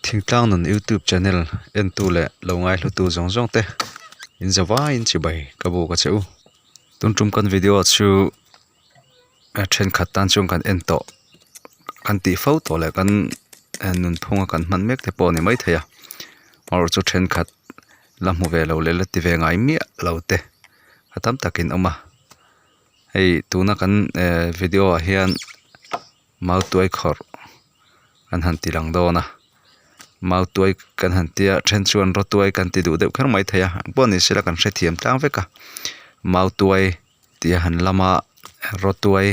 Thingtlang nun youtube channel entu leh lo ngaihlutu zawng zawng te in za vaiin chibai ka buk a che u. Tun tum kan video chu thenkhat tan chuan kan en tawh kan tih fo tawh leh kan nunphunga kan hman mek te pawh a ni maithei a amaherawh chu thenkhat la hmu ve lo leh la ti ve ngai miah lo te a tam takin awm a hei tuna kan ehh video ah hian Mautuai khawrh an han ti lang dawn a mautuai kan han tia then chuan rawtuai kan ti duh deuh kher mai thei a pawh ni sela kan hrethiam tlang vek a mautuai tih a han lam a rawtuai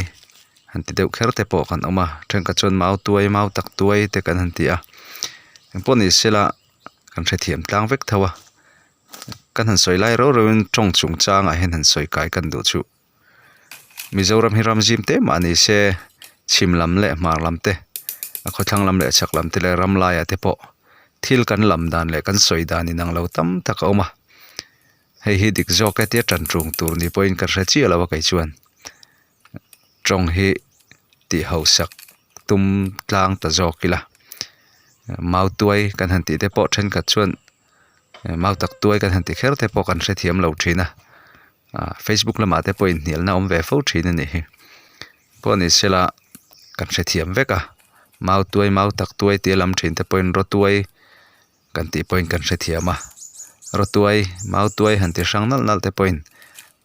han ti deuh kher te pawh kan awm a thenkhat chuan mautuai mau tak tuai te kan han ti a engpawh ni sela kan hrethiam tlang vek tho a kan han sawi lai rau rauin tawng chungchangah hian han sawi kai kan duh chu. Mizoram hi ram zim te mah ni se chhim lam leh hmar lam te a khawthlang lam leh chhak lam te leh ram laiah te pawh thil kan lam dan leh kan sawi dan inang lo tam tak a awm a hei hi dik zawk e tia tan tung tur ni pawhin ka hre chiah lo a kei chuan tawng hi tih hausak tum tlang ta zawk ila mautuai kan han tih te pawh thenkhat chuan mau tak tuai kan han ti kher te pawh kan hrethiam lo thin a. Ah facebook lamah te pawh inhnialna awm ve fo thin a nih hi pawh ni sela kan hrethiam vek a mau tuai mau tak tuai tih a lam thin te pawhin rawtuai kan tih pawhin kan hrethiam a rawtuai mau tuai han ti hrang nalh nalh te pawhin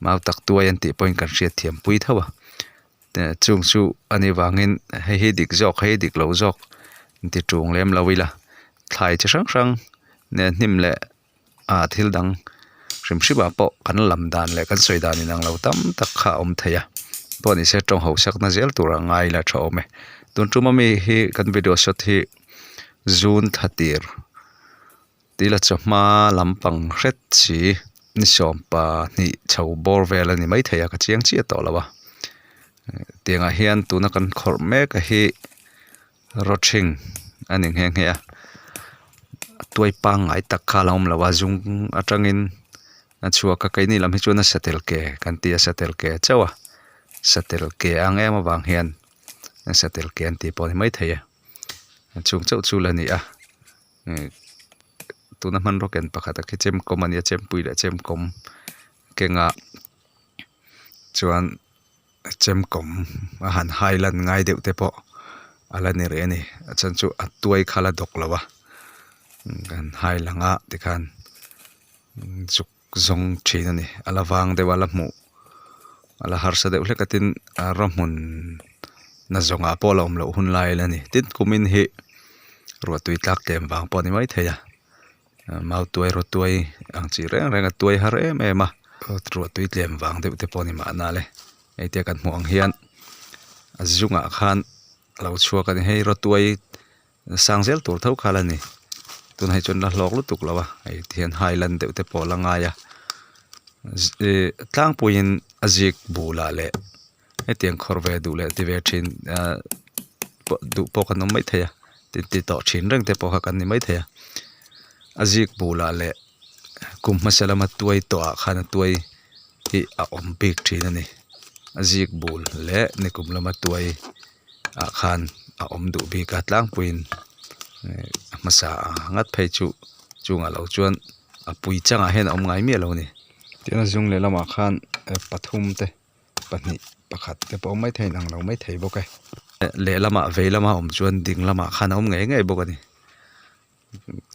mau tak tuai an tih pawhin kan hriatthiam pui tho a chung chu a nih vangin hei hi dik zawk hei hi dik lo zawk ti tung lem lo ila thlai chi hrang hrang nen hnim leh. ah thil dang hrim hrim ah pawh kan lam dan leh kan sawi dan inang lo tam tak kha a awm thei a pawh ni se tawng hausak na zel tur a ngai ila tha awm e tun tum ami hi kan video shot hi zun thla tir tila chawhma lampang hret si ni sawmpahnih chho bawr vel a ni maithei a ka chiang chiah tawh lo a tiangah hian tuna kan khawrh mek a hi. Rawthing a ni nghe nghe a tuai pangngai tak kha a lo awm lo a zung atangin a chhuak a keini lam hi chuan a satel ke kan ti a satel ke chauh a satel ke ang em avang hian satel ke an tih pawh a ni maithei a chung chauh chu la ni a tuna hmanraw ken pakhat a khi chemkawm a nia chempui leh chemkawm kengah chuan. Chemkawm a han hai lan ngai deuh te pawh a la ni rih a ni a chhan chu a tuai kha la dawk lo a kan hai lang a tikhan zuk zawng thin a ni a la vang deuh a la hmuh a la harsa deuh hlek a tin a rawhmun na zawngah pawh a la awm loh hun lai a la ni tin kumin hi ruahtui tlak tlem vang pawh a ni maithei a. Mautuai rawtuai ang chi reng reng a tuai har em em a ruahtui tlem vang deuh te pawh a ni mahna le hei te kan hmuh ang hian a zungah khan a lo chhuak a ni hei rawtuai sang zel tur tho kha la ni tunah hi chuan la hlawk lutuk lo a hei ti hian hai lan deuh te pawh a la ngai a ih tlangpuiin a zik bulah leh hetiang khawrh ve duh leh ti ve thin ah duh pawh kan awm maithei a ti tawh thin reng te pawh kha kan ni maithei a a zik bulah leh kum hmasa lama tuai tawh ah khan a tuai hi a awm bik thin a ni a zik bul leh nikum lama tuai ah khan a awm duh bik a tlangpuiin a hmasa ngat phei chu chungah lo chuan a pui changah hian a awm ngai miah lo a ni tin a zung lehlamah khan pathum te. Pahnih pakhat te pawh a awm maithei a inang lo maithei bawk e. Lehlamah vei lama awm chuan ding lamah khan a awm ngei ngei bawk a ni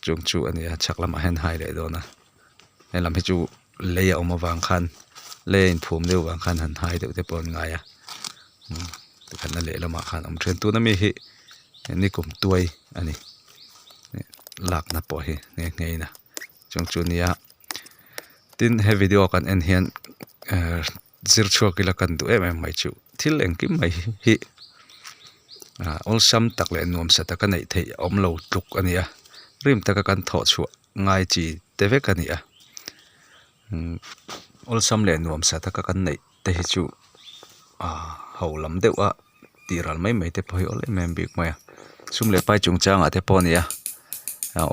chung chu a ni a chhak lamah hian hai leh dawn a helam hi chu lei a awm avang khan lei a inphum deuh vang khan han hai deuh te pawh an ngai a tikhan a lehlamah khan a awm then tuna mi hi nikum tuai a ni lakna pawh hi nghe nghe in a chung chu a nia. Tin he video kan en hian ehh zir chhuak ila kan duh em em mai chu thil engkim mai hi ah awlsam tak leh nuamsa taka neih theih a awm lo tluk a ni a rim taka kan thawh chhuah ngai chi te vek a ni a umm awlsam leh nuamsa taka kan neih te hi chu ah ho lam deuh a tih ral mai mai te pawh hi awl em em bik mai a sum leh pai chungchangah te pawh a ni a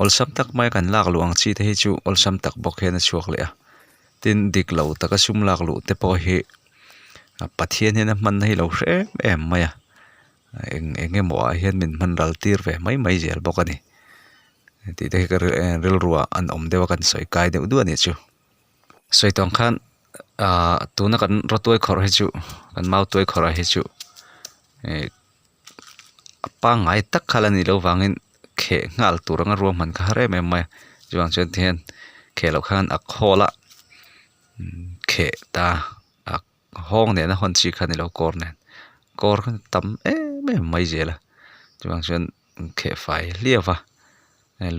awlsam tak mai kan lak luh ang chi te hi chu awlsam tak bawk hian a chhuak leh a tin dik lo taka sum lak luh te pawh hi Pathian hian a hmanna hi lo hre em em mai a eng eng emaw ah hian min hman ral tir ve mai mai zel bawk a ni. Tih te hi ka rilruah an awm deuh a kan sawi kai deuh duah a nih chu. Sawi tawng khan ahh tuna kan rawtuai khawrh hi chu kan mautuai khawrh ah hi chu ih a pangngai tak kha la nih loh vangin kheh nghal tur anga ruahman kha har em em mai a chuvang chuan tihian kheh loh khan a khawl a kheh ta a hawng nena hawn chi kha a ni lo kawr nen kawr kha tam em em mai zel a chuvang chuan kheh fai hliau va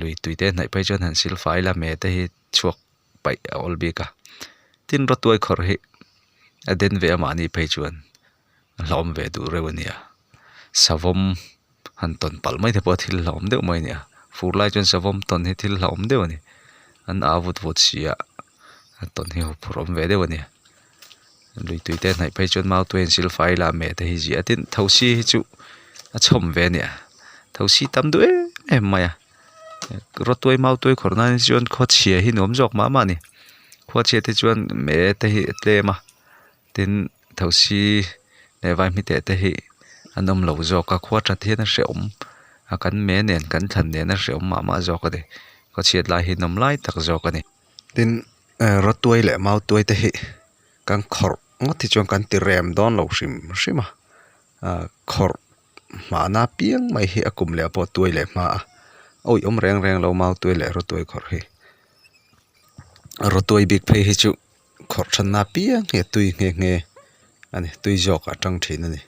lui tui te hnaih phei chuan han sil fai la me te hi chhuak paih a awl bik a tin rawtuai khawrh hi a den ve a mahni phei chuan a hlauhawm ve duh reuh a nia savawm han tawn palh mai te pawh thil hlauhawm deuh mai a ni a fur lai chuan savawm tawn hi thil hlauhawm deuh a ni an au vut vut si a a tawn hi huphurh awm ve deuh a ni lui tui te hnaih phei chuan mau tui an sil fai la meh te hi ziah a tin thosi hi chu a chhawm ve a nia thosi tam duh em em mai a rawtuai mau tuai khawrh nan hi chuan khaw chhia hi nuam zawk mah mah a ni khua chhia te chuan meh te hi a tlem a tin thosi leh vaihmite te hi an awm lo zawk a khua that hian a hrehawm a kan meh nen kan thlan nen a hrehawm mah mah zawk a ni khaw chhiat lai hi nawm lai tak zawk a ni tin rawtuai leh mautuai te hi kan khawrh ngawt hi chuan kan ti rem dawn lo hrim hrim a ah khawrh hmahna piang mai hi a kum leh pawh tuai leh hma a awih awm reng reng lo mautuai leh rawtuai khawrh hi rawtuai bik phei hi chu khawrh thanna piang hi a tui nghe nghe a ni tui zawk a tang thin a ni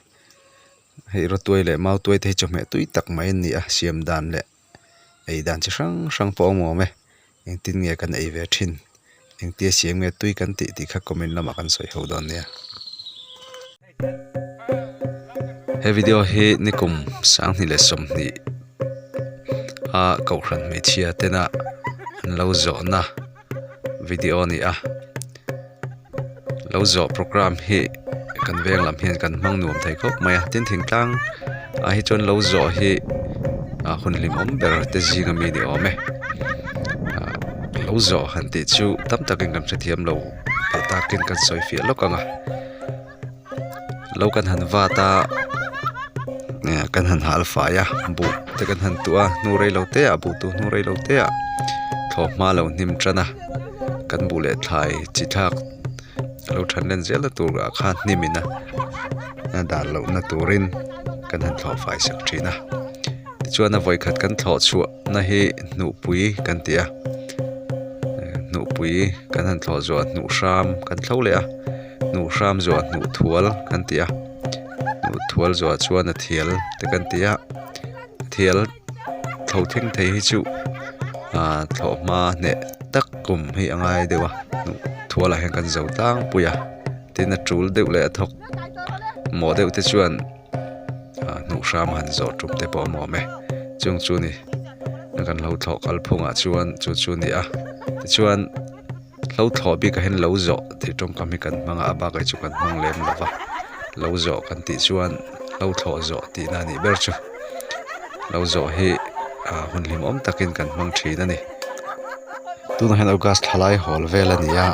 hei rawtuai leh mautuai te hi chawhmeh tui tak mai an ni a siam dan leh ei dan chi hrang hrang pawh a awm awm e engtin nge kan ei ve thin engtia siam nge tui kan tih tih kha comment lamah kan sawi ho dawn nia. He video hi nikum sanghnih leh sawmhnih a kohhran hmeichhia tena an lo zawhna video a ni a lo zawh programme hi kan veng lam hian kan hmang nuam thei khawp mai a tin thingtlang ah hi chuan lo zawh hi ah hun hlimawm ber te zing ami ni awm e ah lo zawh han tih chu tam takin kan hrethiam lo palh takin kan sawi fiah lawk ang a lo kan han vat a eh kan han hal fai a buh te kan han tuah a hnu rei lo te ah buh tuh hnu rei lo te ah thlawhhma lo hnim tan a kan buh leh thlai chi thlak lo than len zel na tur ah khan hnim in a a dan loh na turin kan han thlawh fai sak thin a tichuan a vawikhat kan thlawh chhuah na hi hnuhpui kan ti a hnuhpui kan han thlawh zawh hnuh hram kan thlo leh a. Hnuh hram zuah hnuh thual kan ti a hnuh thual zuah chuan a thial te kan ti a thial tho thleng thei hi chu ah thlawh hma hneh tak kum hi a ngai deuh a hnuh thual ah hian kan zo tlangpui a tin a tul deuh leh a thawk mawh deuh te chuan ah hnuh hram han zawh tum te pawh a awm e chung chu ni kan lo thlawh kalphungah chuan chu chu a ni a tichuan. Hlo thlawh bikah hian lo zawh tih tawngkam hi kan hmang a a bakah hi chu kan hmang lem lo va lo zawh kan tih chuan hlo thlawh zawh tihna a nih ber chu lo zawh hi ah hun hlimawm takin kan hmang thin a ni tunah hian august thla lai hawl vel a ni a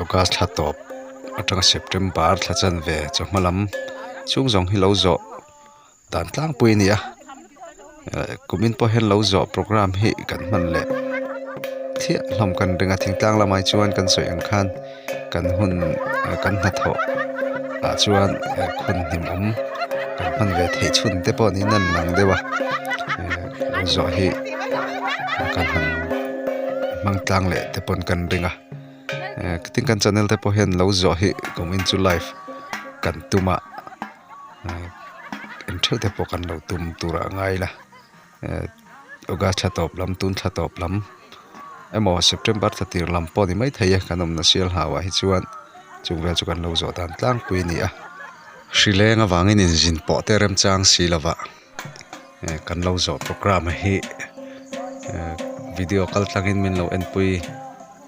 august thla tawp atanga september thla chanve chawhma lam chhung zawng hi lo zawh dan tlangpui a ni a kumin pawh hian lo zawh programme hi kan hman leh chiah hlawm kan ring a thingtlang lamah hi chuan kan sawi ang khan kan hun kan hnathawh ah chuan hun hlimawm kan hman ve theih chhun te pawh niin a lang deuh a lo zawh hi kan han hmang tlang leh te pawn kan ring a tin kan channel te pawh hian lo zawh hi kumin chu live kan tum a. Eng theuh te pawh kan lo tum tur ah ngai ila august thla tawp lam tun thla tawp lam emaw september thla tir lam pawh a ni maithei a kan awmna sial hau ah hi chuan chung vel chu kan lo zawh dan tlangpui a ni a hrileng avangin inzin pawh te remchang si lova kan lo zawh programme hi video kal tlangin min lo enpui.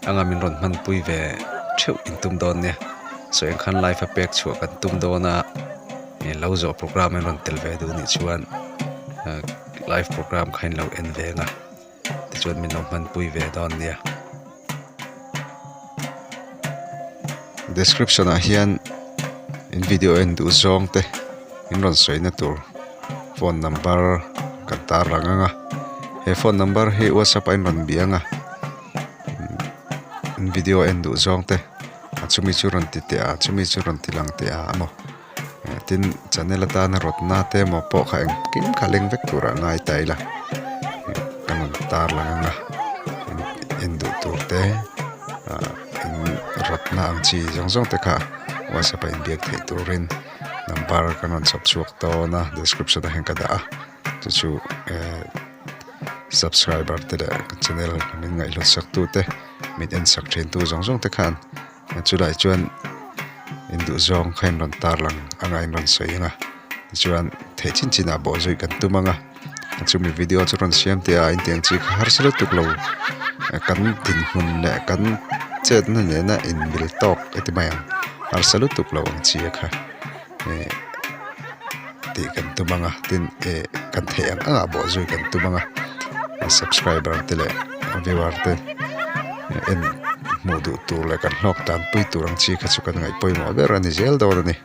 Anga min rawn hmanpui ve theuh in tum dawn nia saw eng khan live a pek chhuah kan tum dawn a ih lo zawh programme in rawn tel ve duh nih chuan ah live programme kha in lo en ve ang a tichuan min lo hmanpui ve dawn nia. Description ah hian in video en duh zawng te in rawn sawi na tur phone number kan tarlang ang a. He phone number hi whatsapp ah in rawn biang a video en duh zawng te a chumi chu rawn ti teh a chumi chu rawn ti lang teh a emaw tin channel atana rawtna te emaw pawh kha engkim kha leng vek turah ngai ta ila ka rawn tar lang ang a en duh tur te ah in rawtna ang chi zawng zawng te kha whatsapp ah inbiak theih turin number kan rawn chhawp chhuak dawn a description ah hian ka dah a chu chu eh subscriber te leh channel min ngaihhlut sak tu te min en sak thin tu zawng zawng te khan chulai chuan induh zawng kha in rawn tar lang anga in rawn sawi ang a tichuan theih chin chin ah bawh zui kan tum ang a chumi video chu rawn siam teh a intiang chi kha harsa lutuk lo kan dinhmun leh kan chetna nena inmil tawk a ti mai ang harsa lutuk lo ang chi a kha eh tih kan tum ang a tin eh kan theih ang ang ah bawh zui kan tum ang a subscriber te leh viewer te en hmuh duh tur leh kan hlawk tan pui tur ang chi kha chu kan ngaih pawimawh ber a ni zel dawn a ni.